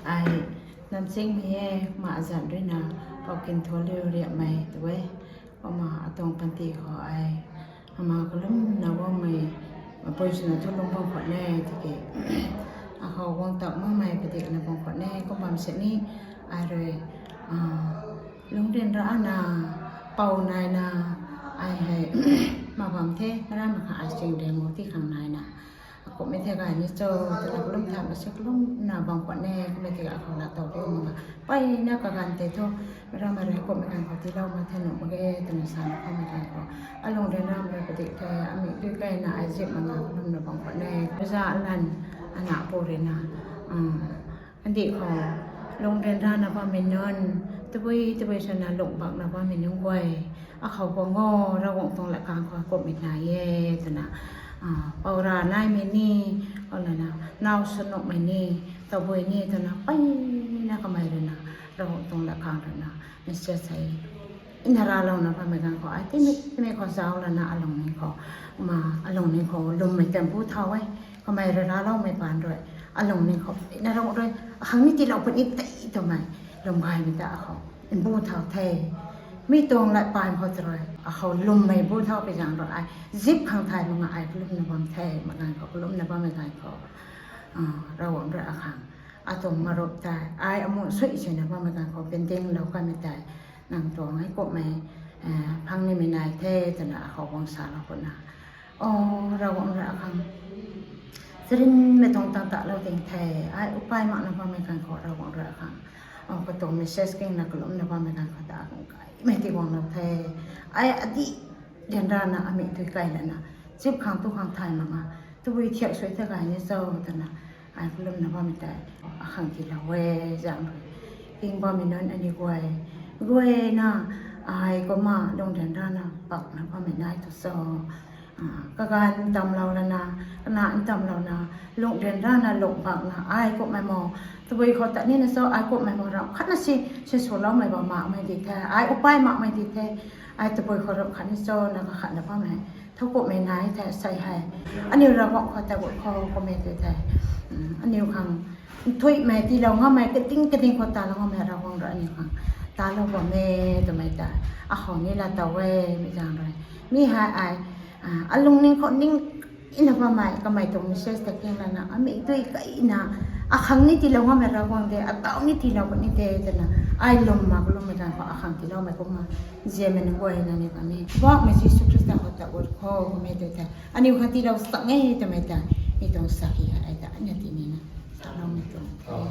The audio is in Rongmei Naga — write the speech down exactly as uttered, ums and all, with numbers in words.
Ai namchingmei e, ma azanc ruina, khou kinthuanliu riapmei tu e. Kumna atuang panty khou ai, ama kalumna guangmei, apui swna thu lung bam khwan e, tiki. Akhou guang tak makmei padikna bam khwan e, kum bam sini, ai rui, lungh ryanrana, pou naina, ai hei, ma bam the, marammei kha ai sing riang o ti khang naina. Akumhmei thei gay ni cho, twna kalum than masi kalumna bam khwan e, kummei thei akhou latow riu mak ga. Mpeyna kaganv tei thu, marammei rui kumhmei ganv khou tiilou mak the nuh mak ge, twna sana khaumei ganv khou. Alung ryanramei padik the, amik dui kaina ai zip mak nga kalumna bam khwan e. Za lan, ana pu ruina, kandih khou, lung ryanrana bammei nunc, tabui tabui swna lung bakna bammei nunc guay. Akhou guang o, Ravguangc tuang lat kang khou kumhmei nai e, twna, pou ra naimei ni, khou lana, nau sw nuhmei ni, tabui ni, twna, mpeyna kamei ruina, Ravguangc tuang lat kang ruina, message hei, ina ralouna bammei ganv khou, ai timei, timei khou zauc lana alungning khou, ma, alungning khou lwmmei ta mbu thau e, kamei rui raloumei paan rui, alungning khou, ina Ravguangc rui, akhang ni tiilou puni tei twmei, lwm gaymei ta akhou, mbu thau the. Mi tuang lat paan khou ta rui, akhou lwmmei mbu thau pui zaeng rui ai, zip khang thay mak nga ai kalumna bam the, mak ganv khou, kalumna bammei ganv khou. Ravguangc rui akhang, atuang marup tei, ai amu sui swna bammei ganv khou, bendinglou kanmei tei, nang tuang ai kumhmei, phang nimei nai the, twna akhou guang salou khwna. O, Ravguangc rui akhang, charynmei tuang tang talou ding the, ai upai makna bammei ganv khou Ravguangc rui akhang. O, katuang message kingna kalumna bammei ganv khou ta akhang kaimei ti guanglou the. Ai adih, ryanrana amik dui kai lana, zip khang tu khang thay mak nga, tabui thiak sui the gay ni cho, twna, ai kalumna bammei tei, akhang tiilou e, zaeng rui. King bammei nunc aniw guay, guayna, ai kumna lung ryanrana bakna bammei nai tu cho. Kaganv ntamlou lana, kana ntamlouna, lung ryanrana lung bakna ai kumhmei mo, tabui khou ta nina cho ai kumhmei mo ram khatna si, si swloumei bam makmei di the, ai upai makmei di the, ai tabui khou ram khatni cho na kakhatna bammei, thowkumhmei nai the sei hei. Aniw Ravguangc khou ta gut khou kummei tei the. Aniw khang, nthuihmei tiilou ngammei, kading kading khou talou ngammei Ravguangc rui aniw khang talou bam e, twmei ta. Akhou ni latow e, mi zaeng rui. Mi hei ai, alungning khou ning ina bammei, kamei tuang message ta king lana, amik dui kaina, akhang ni tiilou ngammei Ravguangc de, ataw ni tiilou puni de, twna, ai lwm mak kalwmmei ganv khou akhang tiiloumei kumna, ziamei nunc guayna ni kani, Poubauhmei Jisu Khrista khou ta gut khou kummei tei the. Aniw khang tiilou chang e twmei ta, mi tuang sakhi hei ai ta, aniw tinina, saloumei tuang the.